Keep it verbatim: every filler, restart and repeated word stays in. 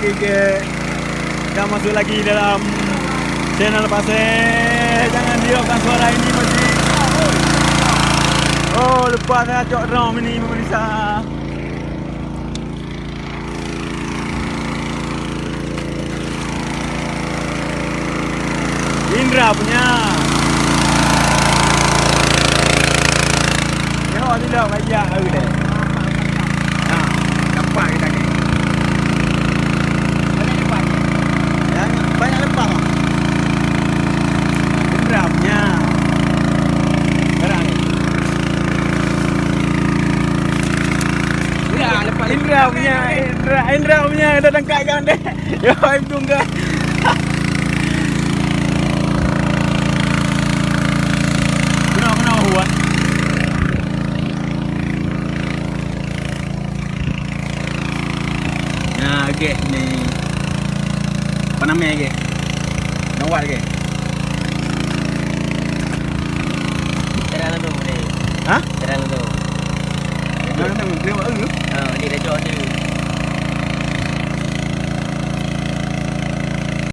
Oke, oke. Kita masuk lagi dalam channel Pasé. Jangan dihilangkan suara ini, masih. Oh, lepas saya cok drum ini, pemirsa. Indra punya. Nyoe bila kaya au deh. Nah, dapat kita ni. Banyak lepas ni. Ya, banyak lepas, Bang. Indra punya. Sekarang ni. Indra punya, Indra, Indra punya dah tangkap ikan deh. Yo, hai tunggal. Kena, kena, Wan. Nah, geh ni. Apa nama geh? Nawat geh. Terang tu ni. Ha? Terang tu. Terang tu. Lewat tu. Ha, ni dah